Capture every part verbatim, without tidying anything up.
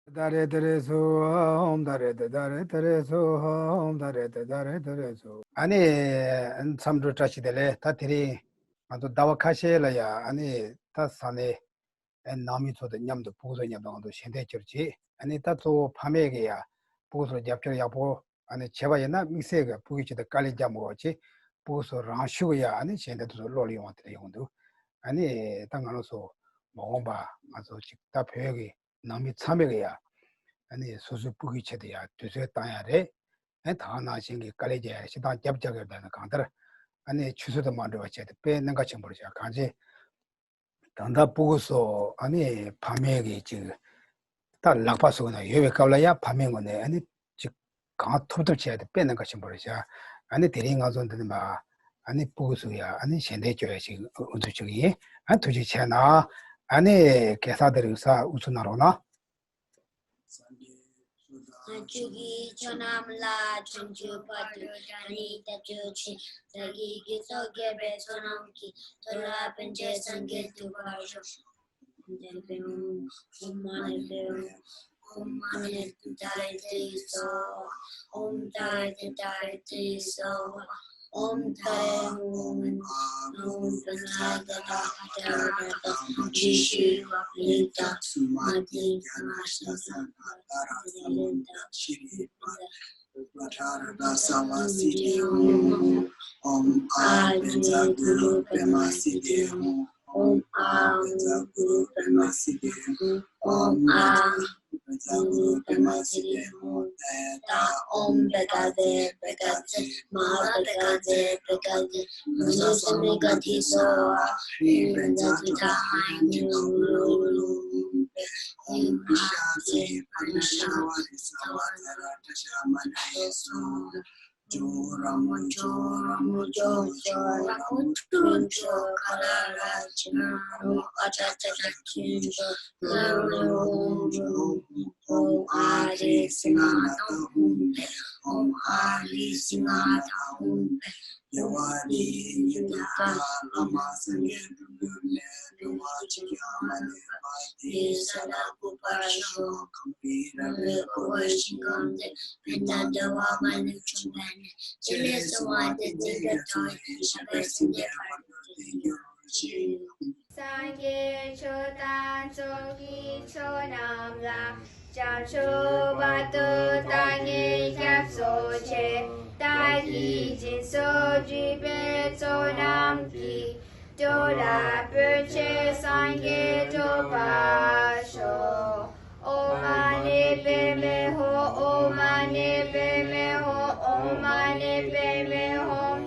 ད་རེད་ད་རེད་སོ། ཨོམ་ད་རེད་ད་རེད་ད་རེད་སོ། ཨོམ་ད་རེད་ད་རེད་ད་རེད་སོ། ཨ་ནི་མཚམས་འདྲི་བཀྲ་ཤིས་བདེ་ལེགས། ད་དེ་རིང་ང་ཚོ་ཟླ་བ་ཁ་ཤས་ལ་ཡ་ཨ་ནི་ད་ས་གནས་ནང་མི་ཚོ་དང་མཉམ་དུ་ཕྲུ་གུ་ཚོ་མཉམ་དུ་ང་ཚོ་ཞལ་འདེབས་སྐྱོར་བྱེད། ཨ་ནི་ད་གཙོ་བོ་ཕ་མས་ཀྱི་ཡ་ཕྲུ་གུ་ཚོར་རྒྱབ་སྐྱོར་ཡག་པོ་ཨ་ནི་བྱས་པ་ཡིན་ན་དམིགས་བསལ་གྱི་ཕྲུ་གུའི་ཆེད་དུ་དཀའ་ལས་རྒྱག་མི་དགོས་པ་བྱས། ཕྲུ་གུ་ཚོ་རང་ཤུགས་ཀྱིས་ཡ་ཨ་ནི་ཞལ་འདེབས་དེ་ཚོ་ཀློག་ལ་ཡོང་བ་དེ་འདྲ་ཡོང་འདུག་ཨ་ནི་ད་ང་རང་ཚོ་མ་འོངས་པ་ང་ཚོ་ཅིག་ད་བོད་ཀྱི་ནང་མི་ཚང་མས་ཀྱི་ཡ་ཨ་ནི་སོ་སོའི་ཕྲུ་གུའི་ཆེད་དུ་ཡ་དུས་ཚོད་བཏང་ཡ་རེད། ཨ་ནི་ད་ག་ནང་བཞིན་གྱི་དཀའ་ལས་རྒྱག་ཡ་ཞེ་དྲག་རྒྱབ་རྒྱག་གི་ཡོད་པ་ན་གང་ལྟར་ཨ་ནི་ཆུད་ཟོས་དུ་མ་འགྲོ་བ་བྱས་ཏེ་དཔེ་གནད་འགག་ཆེན་པོ་རེད་ཤག་གང་ཅི། ད་ལྟ་ཕྲུ་གུ་ཚོ་ཨ་ནི་ཕ་མའི་གི་ཅིག་ད་ལག་པ་སོགས་ན་ཡོད་པའི་སྐབས་ལ་ཡ་ཕ་མའི་ངོས་ནས་ཨ་ནི་ཅིག་གང་ཐུབ་ཐུབ་བྱས་ཏེ་དཔེ་གནད་འགག་ཆེན་པོ་རེད་ཤག་ཨ་ནི་དེ་རིང་ང་ཚོ་འདི་ནས་མ་ཨ་ནི་ཕྲུ་གུ་ཚོ་ཡ་ཨ་ནི་ཞལ་འདེབས་སྐྱོར་ཡ་ཞིག་འུ་ཚོ་བྱུང་ཡིན། ཨ་ཐུགས་རྗེ་ཆེ་གནང་། ཨ་ནི་གེ་སར་དེ་རིང་ས་དབུ་ཚུགས་གནང་རོགས་གནང་། སངས་རྒྱས་ཆོས་དང་། སངས་རྒྱས་ཆོས་རྣམས་ལ། བྱང་ཆུབ་བར་དུ་བདག་ནི་བསྟན་པའི་ཕྱིར། བདག་གིས་སྦྱིན་སོགས་བགྱིས་པའི་བསོད་ནམས་ཀྱིས། ཐོབ་པ་ཕན་ཕྱིར་སངས་རྒྱས་འགྲུབ་པར་ཤོག་ཨོཾ་མ་ཎི་པདྨེ་ཧཱུྃ། ཨོཾ་མ་ཎི་པདྨེ་ཧཱུྃ། ཨོཾ་མ་ཎི་ཏུཏྟཱ་རེ་ཏུཏྟཱ་རེ་སྭཱ་ཧཱ། ཨོཾ་ཏཱ་རེ་ཏུཏྟཱ་རེ་ཏུཏྟཱ་རེ་སྭཱ་ཧཱ། ཨོཾ་ཏཱ་རེ་ཧཱུྃ། ཨོཾ་ཨཱཿཧཱུྃ་བཛྲ་ཏཱ་ཏཱ་ཧ་ཏཱ་ར་ཏཱ། དྲི་ཞིམ་པ་ལེགས་དང་། སུ་མ་ཏི་ཀ་ན་ཤ་ས་ན་ཏཱ་ར་ས་ལེན་ཏ། ཤྲཱི་པ་ཏྲ་ར་ཏ་ས་བ་སིདྡྷི་ཧཱུྃ། ཨོཾ་ཨཱཿཧཱུྃ་བཛྲ་གུ་རུ་པདྨ་སིདྡྷི་ཧཱུྃ། ཨོཾ་ཨཱཿཧཱུྃ་བཛྲ་གུ་རུ་པདྨ་སིདྡྷི་ཧཱུྃ། ཨོཾ་ཨཱཿཧཱུྃ་བཛྲ་གུ་རུ་པདྨ་སིདྡྷི་ཧཱུྃ། ཏདྱ་ཐཱ། ཨོཾ་བྷ་ག་བྷེ་བྷ་ག་ཙེ་མ་ཧཱ་བྷ་ག་བྷེ་བྷ་ག་ཙེ་ན་མོ་ས་མུདྒ་ཏེ་སྭཱ་ཧཱ། ཧྲཱིཿ་བཛྲ་ཏུཏྟཱ་ཧ་ཡ་ནི་ཧཱུྃ་ཧྲཱིཿ་ཧཱུྃ་ཧཱུྃ། ཨོཾ་ཨཱཿཧཱུྃ་ཤ་ཟའི་པརྞ་ཤ་བ་རི་ས་བ་ཛ་ར་ཏྲ་ཤ་མ་ན་ཡེ་སྭཱ་ཧཱ། ཇོ་ར་མོ་ཇོ་ར་མོ་ཇོ་ཇོ་ར་མོ་ཐུན་ཇོ་ཁ་ལ་ར་ཅི་ན་ར་མོ་ཨ་ཅ་ཅ་ཅ་ཐུན་ཇོ་ལ་ར་ཧཱུྃ་ཇོ་ཧཱུྃ། ཨོཾ་ཨཱཿཧྲཱིཿ་སིང་ཧ་ན་ད་ཧཱུྃ་ཕཊ། ཨོཾ་ཨཱཿཧྲཱིཿ་སིང་ཧ་ན་ད་ཧཱུྃ་ཕཊ། རྒྱལ་བ་དེ་ཉིད་དུ་བདག་བླ་མ་སངས་རྒྱས་འགྲོ་ཀུན་ལས། འགྲོ་བ་གཅིག་ཀྱང་མ་ལུས་པ། དེ་ས་ལ་འགོད་པར་ཤོག་གང་གིས་རབ་ཏུ་བསྒོམས་པའི་ཞིང་ཁམས་དེར། ཕན་དང་བདེ་བ་མ་ལུས་འབྱུང་བའི་གནས། བྱེད་ལས་གསང་བ་བདུད་རྩིའི་རྒྱ་མཚོ་ཡི། ཞིང་ཁམས་སེམས་ཅན་བར་དུ་བརྟན་གྱུར་ཅིག་སངས་རྒྱས་ཆོས་དང་ཚོགས་ཀྱི་མཆོག་རྣམས་ལ། བྱང་ཆུབ་བར་དུ་བདག་ནི་སྐྱབས་སུ་མཆི། བདག་གིས་སྦྱིན་སོགས་བགྱིས་པའི་བསོད་ནམས་ཀྱིས། འགྲོ་ལ་ཕན་ཕྱིར་སངས་རྒྱས་འགྲུབ་པར་ཤོག་ཨོཾ་མ་ཎི་པདྨེ་ཧཱུྃ། ཨོཾ་མ་ཎི་པདྨེ་ཧཱུྃ། ཨོཾ་མ་ཎི་པདྨེ་ཧཱུྃ།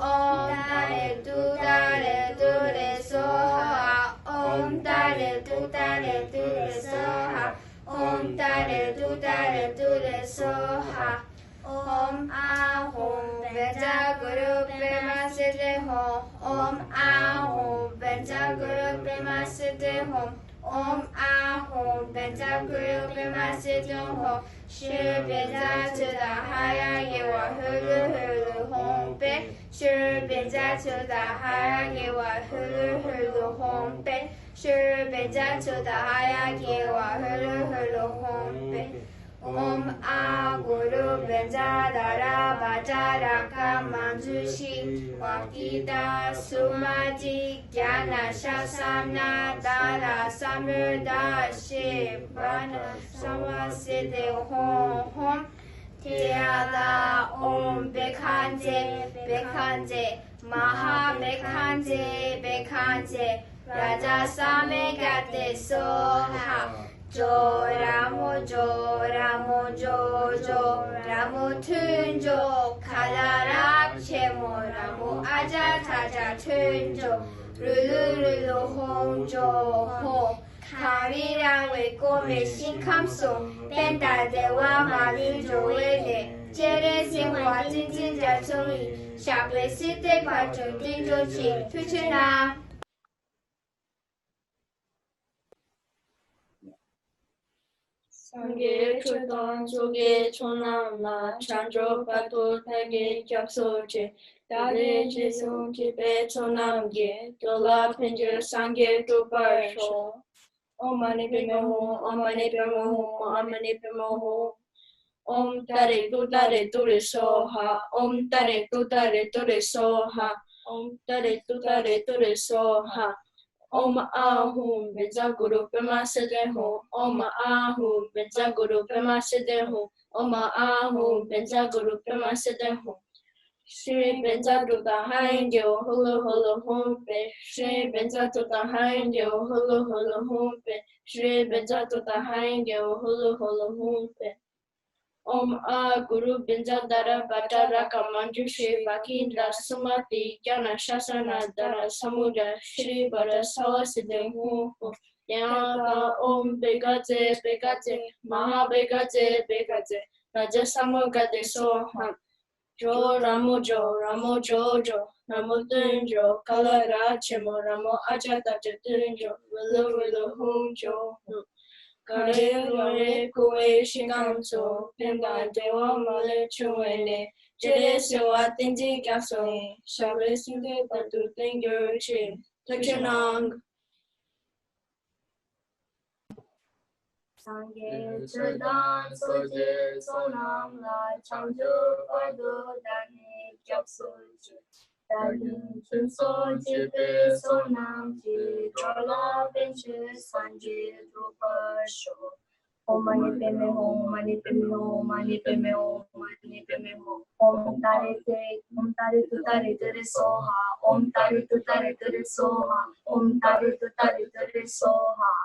ཨོཾ་ཏཱ་རེ་ཏུཏྟཱ་རེ་ཏུ་རེ་སྭཱ་ཧཱ། ཨོཾ་ཏཱ་རེ་ཏུཏྟཱ་རེ་ཏུ་རེ་སྭཱ་ཧཱ། ཨོཾ་ཏཱ་རེ་ཏུཏྟཱ་རེ་ཏུ་རེ་སྭཱ་ཧཱ། ཨོཾ་ཨཱཿཧཱུྃ་བཛྲ་གུ་རུ་པདྨ་སིདྡྷི་ཧཱུྃ། ཨོཾ་ཨཱཿཧཱུྃ་བཛྲ་གུ་རུ་པདྨ་སིདྡྷི་ཧཱུྃ། ཨོཾ་ཨཱཿཧཱུྃ་བཛྲ་གུ་རུ་པདྨ་སིདྡྷི་ཧཱུྃ། ཤྲཱི་བཛྲ་ཏུཏྟཱ་ཧ་ཡ་གེ་ཝ་ཧུ་ལུ་ཧུ་ལུ་ཧཱུྃ་ཕཊ། ཤྲཱི་བཛྲ་ཏུཏྟཱ་ཧ་ཡ་གེ་ཝ་ཧུ་ལུ་ཧུ་ལུ་ཧཱུྃ་ཕཊ། ཤྲཱི་བཛྲ་ཏུཏྟཱ་ཧ་ཡ་གེ་ཝ་ཧུ་ལུ་ཧུ་ལུ་ཧཱུྃ་ཕཊ། ཨོཾ་ཨཱཿཧཱུྃ་གུ་རུ་བཛྲ་དྷ་ར་བྷ་དྲ་རཀྵ་མཉྫུ་ཤྲཱི་ཝཀྵིཏ་སུ་མ་ཏི་ཛྙཱ་ན་ཤ་ས་ན་ཏཱ་ར་ས་མུདྡྷ་ཤྲཱི་པཱ་ཎ་ས་བ་སིདྡྷི་ཧཱུྃ་ཧཱུྃ། ཏདྱ་ཐཱ། ཨོཾ་བྷཻ་ཥ་ཛྱེ་བྷཻ་ཥ་ཛྱེ་མ་ཧཱ་བྷཻ་ཥ་ཛྱེ་བྷཻ་ཥ་ཛྱེ་རཱ་ཛ་ས་མུདྒ་ཏེ་སྭཱ་ཧཱ། ཇོ་ར་མོ་ཇོ་ར་མོ་ཇོ་ཇོ་ར་མོ་ཐུན་ཇོ་ཁ་ལ་ར་ཆེན་མོ་ར་མོ་ཨ་ཅ་ཐ་ཅ་ཐུན་ཇོ་རུ་ལུ་རུ་ལུ་ཧཱུྃ་ཇོ་ཧཱུྃ། གངས་རི་ར་བས་བསྐོར་བའི་ཞིང་ཁམས་སུ། ཕན་དང་བདེ་བ་མ་ལུས་འབྱུང་བའི་གནས། སྤྱན་རས་གཟིགས་དབང་བསྟན་འཛིན་རྒྱ་མཚོ་ཡི། ཞབས་པད་སྲིད་མཐའི་བར་དུ་བརྟན་གྱུར་ཅིག་ཐུགས་རྗེ་གནང་། སངས་རྒྱས་ཆོས་དང་ཚོགས་ཀྱི་མཆོག་རྣམས་ལ། བྱང་ཆུབ་བར་དུ་བདག་གིས་སྐྱབས་སུ་མཆི། བདག་གིས་སྦྱིན་སོགས་བགྱིས་པའི་བསོད་ནམས་ཀྱིས། འགྲོ་ལ་ཕན་ཕྱིར་སངས་རྒྱས་འགྲུབ་པར་ཤོག་ཨོཾ་མ་ཎི་པདྨེ་ཧཱུྃ། ཨོཾ་མ་ཎི་པདྨེ་ཧཱུྃ། ཨོཾ་མ་ཎི་པདྨེ་ཧཱུྃ། ཨོཾ་ཏཱ་རེ་ཏུཏྟཱ་རེ་ཏུ་རེ་སྭཱ་ཧཱ། ཨོཾ་ཏཱ་རེ་ཏུཏྟཱ་རེ་ཏུ་རེ་སྭཱ་ཧཱ། ཨོཾ་ཏཱ་རེ་ཏུཏྟཱ་རེ་ཏུ་རེ་སྭཱ་ཧཱ། ཨོཾ་ཨཱཿཧཱུྃ་བཛྲ་གུ་རུ་པདྨ་སིདྡྷི་ཧཱུྃ། ཨོཾ་ཨཱཿཧཱུྃ་བཛྲ་གུ་རུ་པདྨ་སིདྡྷི་ཧཱུྃ། ཨོཾ་ཨཱཿཧཱུྃ་བཛྲ་གུ་རུ་པདྨ་སིདྡྷི་ཧཱུྃ། ཤྲཱི་བཛྲ་ཏུཏྟཱ་ཧ་ཡ་གི་ཝ་ཧུ་ལུ་ཧུ་ལུ་ཧཱུྃ་ཕཊ། ཤྲཱི་བཛྲ་ཏུཏྟཱ་ཧ་ཡ་གི་ཝ་ཧུ་ལུ་ཧུ་ལུ་ཧཱུྃ་ཕཊ། ཤྲཱི་བཛྲ་ཏུཏྟཱ་ཧ་ཡ་གི་ཝ་ཧུ་ལུ་ཧུ་ལུ་ཧཱུྃ་ཕཊ། ཨོཾ་ཨཱཿ་གུ་རུ་བཛྲ་དྷ་ར་བྷ་དྲ་རཀྵ་མཉྫུ་ཤྲཱི་བྷ་གི་ཎྡྲ་སུ་མ་ཏི་ཛྙཱ་ན་ཤཱ་ས་ན་དྷ་ར་ས་མུ་དྲ་ཤྲཱི་བཛྲ་སརྦ་སིདྡྷི་ཧཱུྃ་ཧཱུྃ། ཏདྱ་ཐཱ། ཨོཾ་བྷཻ་ག་ཙེ་བྷཻ་ག་ཙེ་མ་ཧཱ་བྷཻ་ག་ཙེ་བྷཻ་ག་ཙེ་རཱ་ཛ་ས་མུདྒ་ཏེ་སྭཱ་ཧཱ། ཇོ་ར་མོ་ཇོ་ར་མོ་ཇོ་ཇོ། ར་མོ་བདུན་ཇོ། ཁ་ལ་ར་ཆེན་མོ། ར་མོ་ཨ་ཅ་ཏ་ཅ་བདུན་ཇོ། རུ་ལུ་རུ་ལུ་ཧཱུྃ་ཇོ་ཧཱུྃ། གངས་རི་རྭ་བས་བསྐོར་བའི་ཞིང་ཁམས་སུ། ཕན་དང་བདེ་བ་མ་ལུས་འབྱུང་བའི་གནས། སྤྱན་རས་གཟིགས་དབང་བསྟན་འཛིན་རྒྱ་མཚོ་ཡི། ཞབས་པད་སྲིད་མཐའི་བར་དུ་བརྟན་གྱུར་ཅིག། ཐུགས་རྗེ་གནང་། སངས་རྒྱས་ཆོས་དང་ཚོགས་ཀྱི་མཆོག་རྣམས་ལ། བྱང་ཆུབ་བར་དུ་བདག་ནི་སྐྱབས་སུ་མཆི། བདག་གིས་སྦྱིན་སོགས་བགྱིས་པའི་བསོད་ནམས་ཀྱིས། འགྲོ་ལ་ཕན་ཕྱིར་སངས་རྒྱས་འགྲུབ་པར་ཤོག། ཨོཾ་མ་ཎི་པདྨེ་ཧཱུྃ། ཨོཾ་མ་ཎི་པདྨེ་ཧཱུྃ། ཨོཾ་མ་ཎི་པདྨེ་ཧཱུྃ། ཨོཾ་མ་ཎི་པདྨེ་ཧཱུྃ། ཨོཾ་ཏཱ་རེ་ཏེ། ཨོཾ་ཏཱ་རེ་ཏུཏྟཱ་རེ་ཏུ་རེ་སྭཱ་ཧཱ། ཨོཾ་ཏཱ་རེ་ཏུཏྟཱ་རེ་ཏུ་རེ་སྭཱ་ཧཱ། ཨོཾ་ཏཱ་རེ་ཏུཏྟཱ་རེ་ཏུ་རེ་སྭཱ་ཧཱ།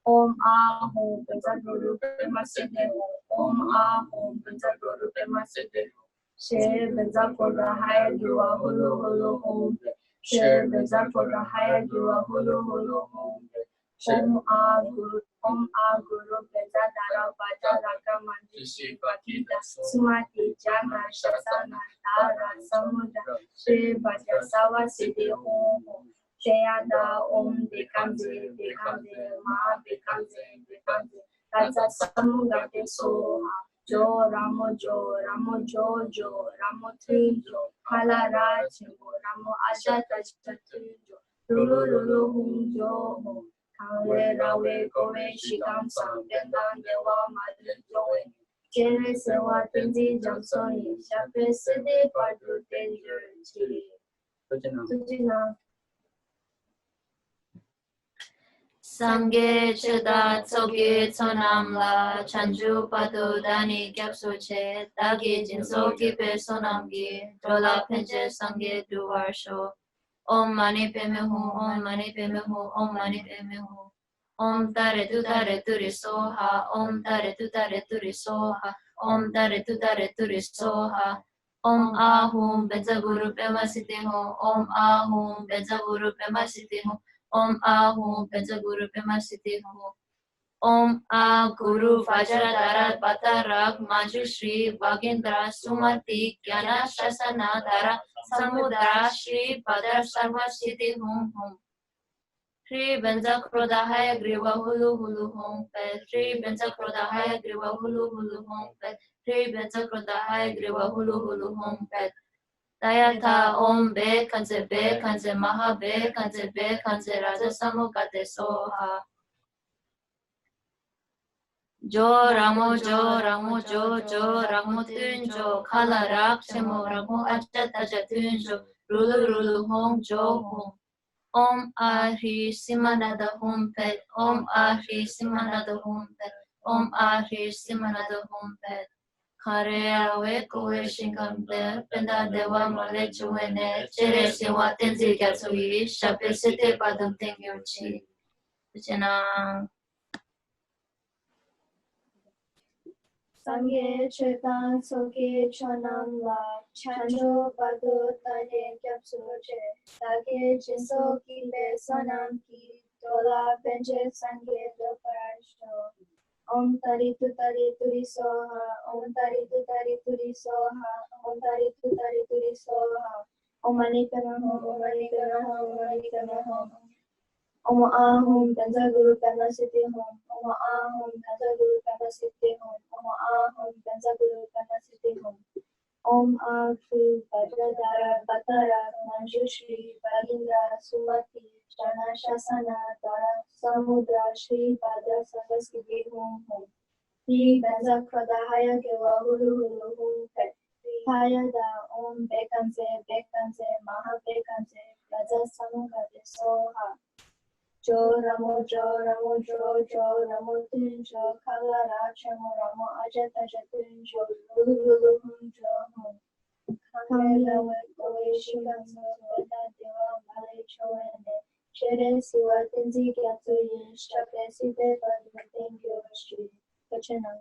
ཨོཾ་ཨཱཿཧཱུྃ་བཛྲ་གུ་རུ་པདྨ་སིདྡྷི་ཧཱུྃ། ཨོཾ་ཨཱཿཧཱུྃ་བཛྲ་གུ་རུ་པདྨ་སིདྡྷི་ཧཱུྃ། ཤྲཱི་བཛྲ་ཀྲོ་དྷ་ཧ་ཡ་གི་ཝ་ཧུ་ལུ་ཧུ་ལུ་ཧཱུྃ་ཕཊ། ཤྲཱི་བཛྲ་ཀྲོ་དྷ་ཧ་ཡ་གི་ཝ་ཧུ་ལུ་ཧུ་ལུ་ཧཱུྃ་ཕཊ། ཨོཾ་ཨཱཿཧཱུྃ། ཨོཾ་ཨཱཿཧཱུྃ་བཛྲ་དྷ་ར་བྷ་དྲ་རཀྵ་མཉྫུ་ཤྲཱི་བྷ་གི་ཎྡྲ་སུ་མ་ཏི་ཛྙཱ་ན་ཤཱ་ས་ན་དྷ་ར་ས་མུ་དྲ་ཤྲཱི་བཛྲ་སརྦ་སིདྡྷི་ཧཱུྃ་ཧཱུྃ། ཏདྱ་ཐཱ། ཨོཾ་བྷཻ་ག་ཙེ་བྷཻ་ག་ཙེ་མ་ཧཱ་བྷཻ་ག་ཙེ་བྷཻ་ག་ཙེ་རཱ་ཛ་ས་མུདྒ་ཏེ་སྭཱ་ཧཱ། ཇོ་ར་མོ་ཇོ་ར་མོ་ཇོ་ཇོ། ར་མོ་བདུན་ཇོ། ཁ་ལ་ར་ཆེན་མོ། ར་མོ་ཨ་ཅ་ཏ་ཅ་བདུན་ཇོ། རུ་ལུ་རུ་ལུ་ཧཱུྃ་ཇོ་ཧཱུྃ། གངས་རི་ར་བས་བསྐོར་བའི་ཞིང་ཁམས་སུ། ཕན་དང་བདེ་བ་མ་ལུས་འབྱུང་བའི་གནས། སྤྱན་རས་གཟིགས་དབང་བསྟན་འཛིན་རྒྱ་མཚོ་ཡི། ཞབས་པད་སྲིད་མཐའི་བར་དུ་བརྟན་གྱུར་ཅིག། ཐུགས་རྗེ་གནང་། སངས་རྒྱས་ཆོས་དང་ཚོགས་ཀྱི་མཆོག་རྣམས་ལ། བྱང་ཆུབ་བར་དུ་བདག་ནི་སྐྱབས་སུ་མཆི། བདག་གིས་སྦྱིན་སོགས་བགྱིས་པའི་བསོད་ནམས་ཀྱིས། འགྲོ་ལ་ཕན་ཕྱིར་སངས་རྒྱས་འགྲུབ་པར་ཤོག། ཨོཾ་མ་ཎི་པདྨེ་ཧཱུྃ། ཨོཾ་མ་ཎི་པདྨེ་ཧཱུྃ། ཨོཾ་མ་ཎི་པདྨེ་ཧཱུྃ། ཨོཾ་ཏཱ་རེ་ཏུཏྟཱ་རེ་ཏུ་རེ་སྭཱ་ཧཱ། ཨོཾ་ཏཱ་རེ་ཏུཏྟཱ་རེ་ཏུ་རེ་སྭཱ་ཧཱ། ཨོཾ་ཏཱ་རེ་ཏུཏྟཱ་རེ་ཏུ་རེ་སྭཱ་ཧཱ། ཨོཾ་ཨཱཿཧཱུྃ་བཛྲ་གུ་རུ་པདྨ་སིདྡྷི་ཧཱུྃ། ཨོཾ་ཨཱཿཧཱུྃ་བཛྲ་གུ་རུ་པདྨ་སིདྡྷི་ཧཱུྃ། ཨོཾ་ཨཱཿཧཱུྃ་བཛྲ་གུ་རུ་པདྨ་སིདྡྷི་ཧཱུྃ། ཨོཾ་ཨཱཿ་གུ་རུ་བཛྲ་དྷ་ར་བྷ་དྲ་རཀྵ་མཉྫུ་ཤྲཱི་བྷ་གི་ཎྡྲ་སུ་མ་ཏི་ཛྙཱ་ན་ཤཱ་ས་ན་དྷ་ར་ས་མུ་དྲ་ཤྲཱི་བཛྲ་སརྦ་སིདྡྷི་ཧཱུྃ་ཧཱུྃ། ཤྲཱི་བཛྲ་ཀྲོ་དྷ་ཧ་ཡ་གྲཱི་ཝ་ཧུ་ལུ་ཧུ་ལུ་ཧཱུྃ་ཕཊ། ཤྲཱི་བཛྲ་ཀྲོ་དྷ་ཧ་ཡ་གྲཱི་ཝ་ཧུ་ལུ་ཧུ་ལུ་ཧཱུྃ་ཕཊ། ཤྲཱི་བཛྲ་ཀྲོ་དྷ་ཧ་ཡ་གྲཱི་ཝ་ཧུ་ལུ་ཧུ་ལུ་ཧཱུྃ་ཕཊ། ཏདྱ་ཐཱ། ཨོཾ་བྷཻ་ག་ཙེ་བྷཻ་ག་ཙེ་མ་ཧཱ་བྷཻ་ག་ཙེ་བྷཻ་ག་ཙེ་རཱ་ཛ་ས་མུདྒ་ཏེ་སྭཱ་ཧཱ། ཇོ་ར་མོ་ཇོ་ར་མོ་ཇོ་ཇོ། ར་མོ་བདུན་ཇོ། ཁ་ལ་ར་ཆེན་མོ། ར་མོ་ཨ་ཅ་ཏ་ཅ་བདུན་ཇོ། རུ་ལུ་རུ་ལུ་ཧཱུྃ་ཇོ་ཧཱུྃ། ཨོཾ་ཨཱཿཧྲཱིཿསི་མ་ན་ད་ཧཱུྃ་ཕཊ། ཨོཾ་ཨཱཿཧྲཱིཿསི་མ་ན་ད་ཧཱུྃ་ཕཊ། ཨོཾ་ཨཱཿཧྲཱིཿསི་མ་ན་ད་ཧཱུྃ་ཕཊ། གངས་རི་ར་བས་བསྐོར་བའི་ཞིང་ཁམས་དེར། ཕན་དང་བདེ་བ་མ་ལུས་འབྱུང་བའི་གནས། སྤྱན་རས་གཟིགས་དབང་བསྟན་འཛིན་རྒྱ་མཚོ་ཡི། ཞབས་པད་སྲིད་མཐའི་བར་དུ་བརྟན་གྱུར་ཅིག། ཐུགས་རྗེ་གནང་། སངས་རྒྱས་ཆོས་དང་ཚོགས་ཀྱི་མཆོག་རྣམས་ལ། བྱང་ཆུབ་བར་དུ་བདག་ནི་སྐྱབས་སུ་མཆི། བདག་གིས་སྦྱིན་སོགས་བགྱིས་པའི་བསོད་ནམས་ཀྱིས། འགྲོ་ལ་ཕན་ཕྱིར་སངས་རྒྱས་འགྲུབ་པར་ཤོག། ཨོཾ་ཏཱ་རེ་ཏུཏྟཱ་རེ་ཏུ་རེ་སྭཱ་ཧཱ། ཨོཾ་ཏཱ་རེ་ཏུཏྟཱ་རེ་ཏུ་རེ་སྭཱ་ཧཱ། ཨོཾ་ཏཱ་རེ་ཏུཏྟཱ་རེ་ཏུ་རེ་སྭཱ་ཧཱ། ཨོཾ་མ་ཎི་པདྨེ་ཧཱུྃ། ཨོཾ་མ་ཎི་པདྨེ་ཧཱུྃ། ཨོཾ་མ་ཎི་པདྨེ་ཧཱུྃ། ཨོཾ་ཨཱཿཧཱུྃ་བཛྲ་གུ་རུ་པདྨ་སིདྡྷི་ཧཱུྃ། ཨོཾ་ཨཱཿཧཱུྃ་བཛྲ་གུ་རུ་པདྨ་སིདྡྷི་ཧཱུྃ། ཨོཾ་ཨཱཿཧཱུྃ་བཛྲ་གུ་རུ་པདྨ་སིདྡྷི་ཧཱུྃ། ཨོཾ་ཨཱཿཧཱུྃ་བཛྲ་དྷ་ར་བྷ་དྲ་རཀྵ་མཉྫུ་ཤྲཱི་བྷ་གི་ཎྡྲ་སུ་མ་ཏི་ Janashasana Dara Samudra Shri Pada Saraswati Hum Hum. Shri Benza Krodahaya Geva Hulu Hulu Hum Pet. Hayada Om Bekanze Bekanze Maha Bekanze Raja Samugade Soha. Jo Ramo Jo Ramo Jo Jo Ramo Tun Jo Kala Rachamo Ramo Aja Taja Tun Jo Lulu Lulu Hum Jo Hum. Kamera Weko Shikanzo Veda Deva Male Chowene Shere Siwa Tenzi Gyatso Yin Shakre Site Padma Thank you Shri Pachana.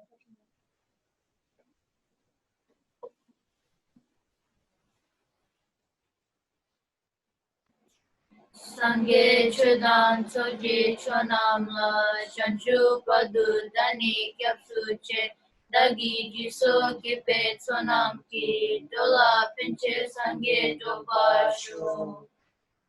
སངས་རྒྱས་ཆོས་དང་ཚོགས་ཀྱི་མཆོག་རྣམས་ལ། བྱང་ཆུབ་བར་དུ་བདག་ནི་སྐྱབས་སུ་མཆི། བདག་གིས་སྦྱིན་སོགས་བགྱིས་པའི་ཚོགས་རྣམས་ཀྱིས། འགྲོ་ལ་ཕན་ཕྱིར་སངས་རྒྱས་འགྲུབ་པར་ཤོག།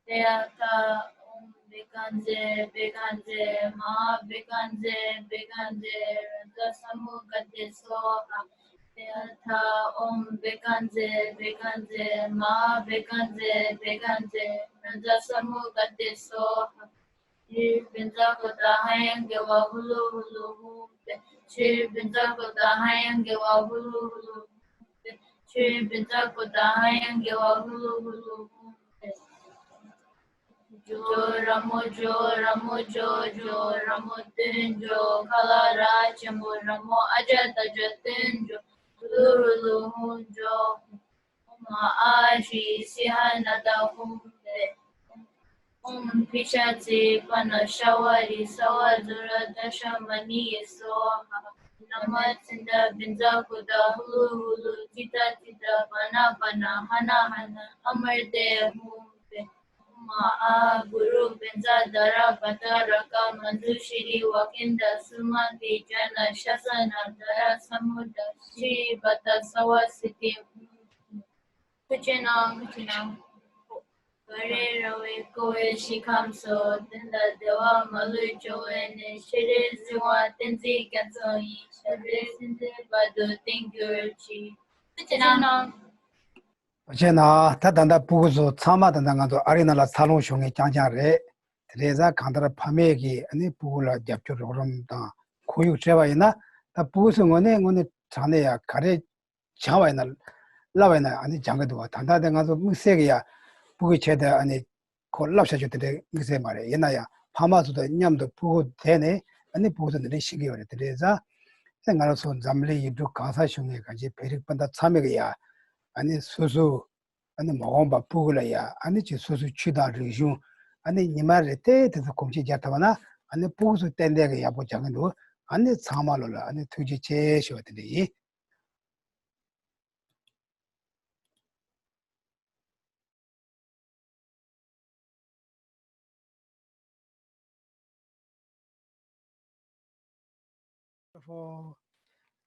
ཏདྱ་ཐཱ། ཨོཾ་བྷཻ་ཥ་ཛྱེ་བྷཻ་ཥ་ཛྱེ་མ་ཧཱ་བྷཻ་ཥ་ཛྱེ་བྷཻ་ཥ་ཛྱེ་རཱ་ཛ་ས་མུདྒ་ཏེ་སྭཱ་ཧཱ། ཏདྱ་ཐཱ། ཨོཾ་བྷཻ་ཥ་ཛྱེ་བྷཻ་ཥ་ཛྱེ་མ་ཧཱ་བྷཻ་ཥ་ཛྱེ་བྷཻ་ཥ་ཛྱེ་རཱ་ཛ་ས་མུདྒ་ཏེ་སྭཱ་ཧཱ། Shri Benza Krodahaya Geva Hulu Hulu Hum Pet. Shri Benza Krodahaya Geva Hulu Hulu Hum Pet. Shri Benza Krodahaya Geva Hulu Hulu Hum Pet. Jo Ramo Jo Ramo Jo Jo Ramo Tun Jo Kala Rachamo Ramo Aja Taja Tun Jo Lulu Lulu Hum Jo. ཨོཾ་ཨཱཿཧྲཱིཿསིཿཧ་ནཱ་ད་ཧཱུྃ་ཕཊ། ཨོཾ་ཕི་ཤ་ཙི་པ་ཎ་ཤ་བ་རི་ས་བ་ཛོ་ར་དྷ་ཤ་མ་ཎི་ཡེ་སྭཱ་ཧཱ། ན་མ་ཙིནྟ་བྷྱཛ་ཀུ་ཏ་ཧུ་ལུ་ཧུ་ལུ་ཙིཏྟ་ཙིཏྟ་པ་ཎ་པ་ཎ་ཧ་ན་ཧ་ན་ཨ་མར་ཏེ་ཧཱུྃ་ཕཊ། ཨོཾ་ཨཱཿཧཱུྃ་གུ་རུ་བྷྱཛ་དྷ་ར་བྷ་དྲ་ཀ་མཉྫུ་ཤྲཱི་ཝ་ཀཎྟ་སུ་མ་ཏི་ཛྙཱ་ན་ཤཱ་ས་ན་དྷ་ར་ས་མུདྒྲ་ཤྲཱི་པ་ད་ས་བ་སིདྡྷི་ཧཱུྃ་ཕཊ། ཐུགས་རྗེ་གནང་། ཐུགས་རྗེ་གནང་། ག་རེ་ར་བས་བསྐོར་བའི་ཞིང་ཁམས་སུ། དོན་དང་ལྡན་པ་མ་ལུས་འབྱུང་བའི་གནས། ཤྲཱི་རྫི་དབང་བསྟན་འཛིན་རྒྱ་མཚོ་ཡི། ཞབས་པད་སྲིད་མཐའི་བར་དུ་བརྟན་གྱུར་ཅིག་ཐུགས་རྗེ་གནང་། ཐུགས་རྗེ་གནང་། ད་ད་ལྟ་སྤུ་གུ་ཚོ་ཚང་མ་ད་ལྟ་ང་ཚོ་ཨ་རི་ནང་ལ་འཚར་ལོངས་བྱུང་མཁན་རྐྱང་རྐྱང་རེད། དེ་རེས་གང་ལྟར་ཕ་མས་ཀྱིས་ཨ་ནི་སྤུ་གུ་ལ་རྒྱབ་སྐྱོར་རོགས་རམ་དང་ཁོར་ཡུག་སྤྲད་པ་ཡིན་ན། ད་སྤུ་གུ་ཚོའི་ངོས་ནས་དངོས་གནས་དྲང་གནས་ཡ་ག་རེ་སྦྱང་བ་ཡིན་ན། བསླབ་པ་ཡིན་ན་ཨ་ནི་སྦྱང་གི་འདུག་བ། ད་ལྟ་དེ་ང་ཚོ་དམིགས་བསལ་གྱི་ཡ་སྤུ་གུའི་ཆེད་དུ་ཨ་ནི་ཁོ་བསླབ་བྱ་རྒྱུ་དེ་འདྲའི་དམིགས་བསལ་མ་རེད། ཡིན་ན་ཡང་ཕ་མ་ཚོ་དང་མཉམ་དུ་སྤུ་གུ་བསྡད་ནས་ཨ་ནི་སྤུ་གུ་ཚོ་འདི་འདྲའི་ཤེས་ཀྱི་ཡོད་རེད། དེ་འདྲའི་ཙང་ཨ་ང་རང་ཚོ་འཛམ་གླིང་ཡུལ་གྲུ་གང་སར་བཞུགས་མཁན་གང་ཅི་བོད་རིགས་སྤུན་ཟླ་ཚང་མས་ཀྱི་ཡ་ཨ་ནི་སོ་སོ་ཨ་ནི་མ་འོངས་པ་སྤུ་གུ་ལ་ཡ་ཨ་ནི་ཅིག་སོ་སོའི་ཆོས་དང་རིག་གཞུང་ཨ་ནི་ཉི་མ་རེ་བལྟས་དེ་ཚོ་གོམས་གཤིས་རྒྱག་ཐུབ་པ་ན་ཨ་ནི་སྤུ་གུ་ཚོ་ཏན་ཏན་གྱི་ཡག་པོ་སྦྱང་གི་འདུག་ཨ་ནི་ཚང་མ་ལོ་ལ་ཨ་ནི་ཐུགས་རྗེ་ཆེ་ཞུ་བ་དེ་འདྲ་ཡིན།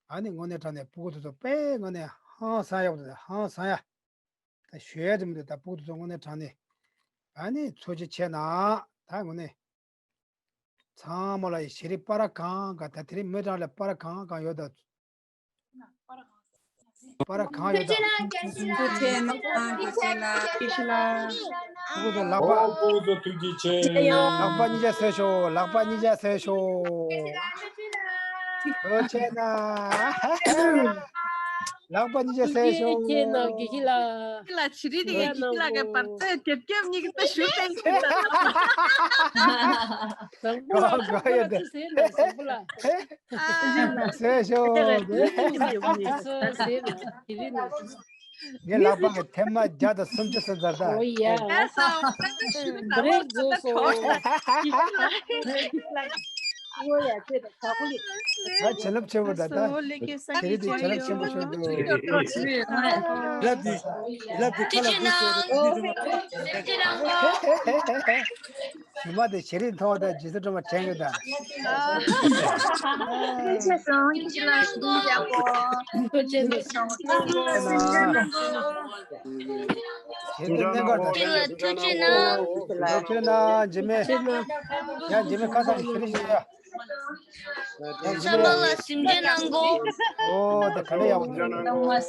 ཨ་ནི་དངོས་གནས་དྲང་གནས་སྤུ་གུ་དེ་ཚོ་དཔེ་དངོས་གནས་ཧང་སང་ཡག་པོ་འདུག་ཧང་སང་ཡ། ད་ཞུ་ཡ་དེ་མི་འདུག་ད་སྤུ་གུ་དེ་ཚོ་དངོས་གནས་དྲང་གནས་ཨ་ནི་ཐུགས་རྗེ་ཆེ་གནང་། ད་དངོས་གནས། ཚང་མ་ལ་ཡི་ཤེས་རིག་པར་གང་ག་ད་དེ་རིང་མི་གྲངས་ལ་པར་གང་གང་ཡོད་ད། པར་གང་ཡོད་ད། ཐུགས་རྗེ་གནང་། ཐུགས་རྗེ་གནང་། ཐུགས་རྗེ་གནང་། ཕྲུ་གུ་ཚོ་ལག་པ། ཨོ་ཕྲུ་གུ་ཚོ་ཐུགས་རྗེ་ཆེ། ལག་པ་གཉིས་ཆ་གསོས་ཤོག་ལག་པ་གཉིས་ཆ་གསོས་ཤོག་ཐུགས་རྗེ་གནང་། ལག་པ་གཉིས་ཆ་གསོས་ཤོག་ཁྱེད་རྣམས་དགེ་བཤེས་ལགས། ལ་ཕྱི་རིལ་དེ་ཡ་དགེ་བཤེས་ལགས་ཀྱི་བར་ཚད་དེབ་སྐྱབས་གཉིས་ཀྱི་ད་ཞུ་ཏེ་ཡིན་ད། བཟང་པོ་ལ་ཁྱེད་རང་ཚོ་ཟེར་ན་བཟང་པོ་ལ། ཟེར་ཤོག་ཟེར་ན་དེ་རིང་ནས། ངའི་ལག་པ་གི་ཐེངས་མ་བརྒྱ་དང་སུམ་ཅུ་སོང་ཚར་ད། ཨོ་ཡ། བྲེག་རྫོགས་སོང་། ཨོ་ཡ་ཁྱེད་དང་བྲག་ལི། ད་བྱིན་རླབས་ཆེན་པོ་ད་ད། ཨོ་ལེ་ཀེ་ས་དེ་རིང་དེ་བྱིན་རླབས་ཆེན་པོ་ཤོར་འདུག་ལབ་དེ་ལབ་དེ་ཁ་ལ་དུ་སོ་དེ་དེ་དེ་མ་ཞུ་མ་དེ་ཞེ་རིང་ཐོག་དང་རྗེས་སུ་འགྲོ་མ་དྲན་གི་དང་། ཐུགས་རྗེ་ཆེ་སོང་། ཁྱེད་ལ་ཞུ་རྒྱག་གོ། ཐུགས་རྗེ་ཆེ་སོང་། ཐུགས་རྗེ་ཆེ་སོང་། ཁྱེད་ལ་ཐུགས་རྗེ་གནང་། ཐུགས་རྗེ་གནང་། འཇིགས་མེད། ཡ་འཇིགས་མེད་ཁ་སང་ཞེ་རིང་ཞིག་ཡ། ཡ་འཇིགས་མེད། ལ་ཞིབ་འཇུག་གནང་གོ། ཨོ་དེ་ག་རེ་ཡག་པོ་འདུག་ལ་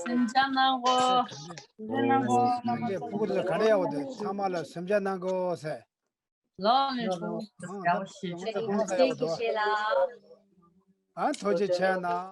ཞིབ་འཇུག་གནང་གོ། ཞིབ་འཇུག་གནང་གོ། ཕྲུ་གུ་དེ་ག་རེ་ཡག་པོ་འདུག་ཚང་མ་ལ་ཞིབ་འཇུག་གནང་གོ་ཟེར། ལོ་ལོ་ལོ་ལོ། ཡག་པོ་ཞེས་ཆོས་ཀྱི་ཡག་པོ་ཞེས་ལ། ཨ་ཐུགས་རྗེ་ཆེ་གནང་།